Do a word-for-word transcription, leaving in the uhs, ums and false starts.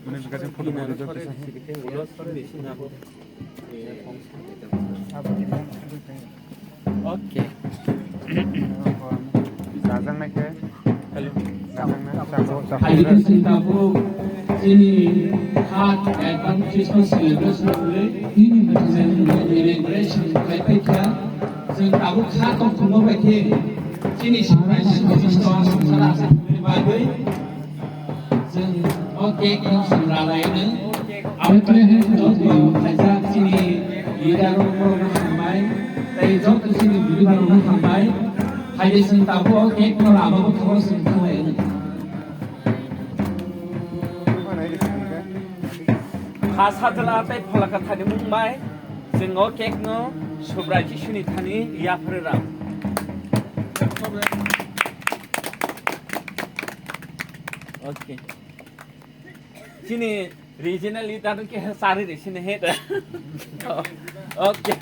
Mane bikasing photo photo jor kisa. Okay. Jajang nai khe. Hello. Jajang nai. Chabo, chabo. Hai khe chini tabuk chini hat ekdom Christmas celebration hwnwi nini mujungni celebration khlai paikha. Chwng tabuk kha tongthokma bai khe chini Sibrai Sibrai Sibrai bagwi Chwng o cake no chwng ralaino. Aboni joto khaijak chini leader rok no hambai, tei joto chini deliver rok no hambai. Hai de chwng tabuk o cake no rama bwkhao chwng thanglaino. Kha sajla tei phola kwthar ni mung bai chwng o cake no Subrai Jisuni thani yapharwi rao. Okay. Chini regional leader ke sari re sini he ta. Okay.